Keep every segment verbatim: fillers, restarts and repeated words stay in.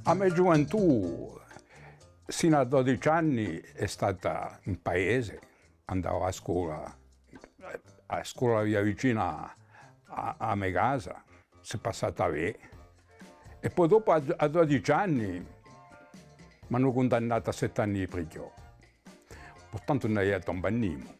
A me ghjuventù, sinu à dodeci anni, hè stata in paese, andava à a scola, a scola l'avia vicina à, à a me casa, s'hè passata bè. È po dopu à, à dodeci anni m'anu cundannatu à sette anni di prigiò. Purtantu ùn avia tombu à nimu.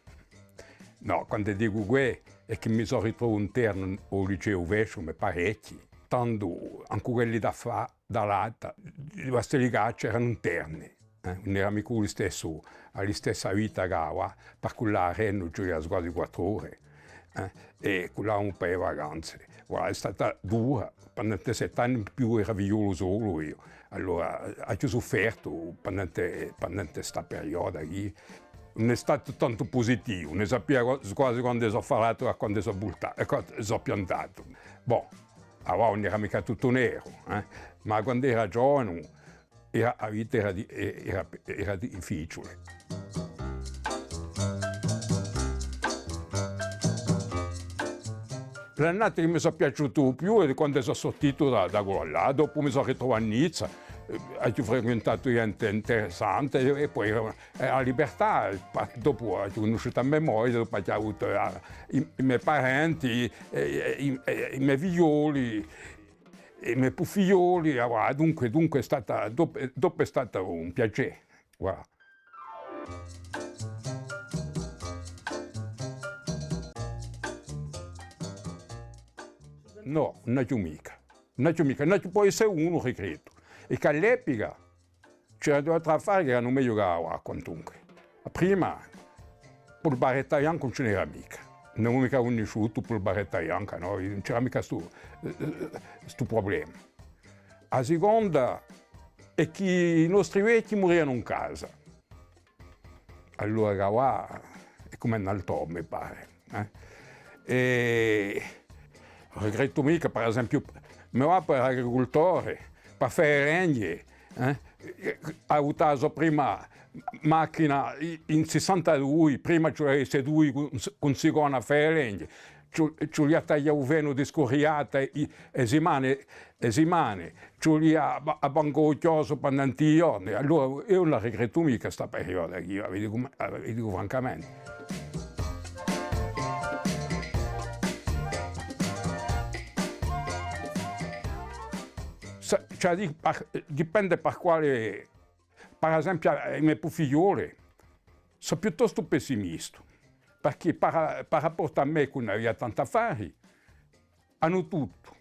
Nò, quandu dicu què, hè chì mi sò ritrovu internu à u liceu Feschum, parechji, tandu ancu quelli da fà, da l'altra, di Bastilicaccia eranu interni, eh, ùn era micca u listessu, a listessa vita chè avà, par cullà à Rennu ci vulia quasi quattru ore, eh, è cullà ùn pagava e vacanze. Voilà, hè stata dura, pendente sette anni in più era figliolu solu eiu. Allora, aghju suffertu pendente, pendente sta perioda quì. Ùn hè statu tantu pusitivu, ùn ne sapia qua-, quasi quandu sò falatu da quandu sò vulta-, è quandu sò piantatu. Bon, avà ùn era micca tuttu neru, eh? Ma quandu era ghjovanu, era, a vita era di-, era, era difficiule. L'annata chì mi sò piaciutu u più hè quandu sò surtitu da, da quallà, dopu mi sò ritruvatu à Nizza, eh, aghju frequentatu ghjente interessante è, è po era, eh, a libertà, pa-, dopu aghju cunnisciutu a me moglia, dopu aghju avutu, eh, i, i me parenti, eh, i, eh, i me figlioli, i me pufiglioli, ah, voilà, dunque, dunque hè stata, dopu, dopu hè stata un piacè, voilà. Nò, ùn aghju micca. Ùn aghju micca, ùn aghju, pò esse unu rigrettu. È chì à l'epica c'era dui o trè affari chì eranu megliu chè avà, quantunque. A prima, pù u baretta biancu ùn ci n'era micca. Ùn avemu micca cunnisciutu pù u baretta biancu, nò? Ùn c'era micca stu, eh, eh, stu prublema. A siconda hè chì i nostri vechji murianu in casa. Allora chì avà hè cum'è in altrò, mi pare, eh. È ùn rigrettu micca, per esempiu, me babbu era agricultore, per fà e legne, eh, hà avutu a so prima machina i-, in sessantadui, prima ci vulia esse dui cun, cun sicona à fà e legne, ci, ci vulia à taglià u fenu di scuriata, i, e simane, e simane, ci vulia à ba-, à bancà u chjosu pendente i ghjorni. Allora eiu ùn la rigrettu micca sta perioda quì, a vi dicu, a vi dicu francamente. Sa-, ci hè da dì, par-, dipende par quale, par esempiu, i me pufiglioli, sò piuttostu pessimistu, perchè par, par raportu à mè chì ùn avia tantu affari, anu tuttu.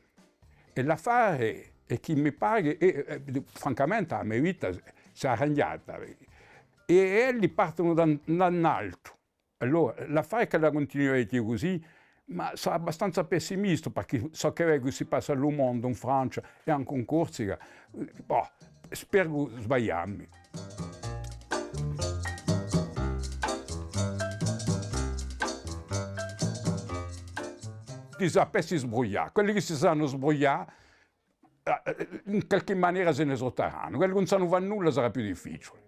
È l'affare hè chì mi pare, è, è, francamente, a me vita s'hè arrangiata. È elli partenu da, da in altu. Allora, l'affare hè ch'ella cuntinueghja cusì, ma sò abbastanza pessimistu, perchè ciò chì vecu si passa in u mondu, in Francia è ancu in Corsica, bò, speru sbagliammi. Ti sapessi sbruglià. Quelli chì si sanu sbruglià, eh, in qualchì manera si ne sortaranu. Quelli chì ùn sanu fà nulla sarà più difficiule.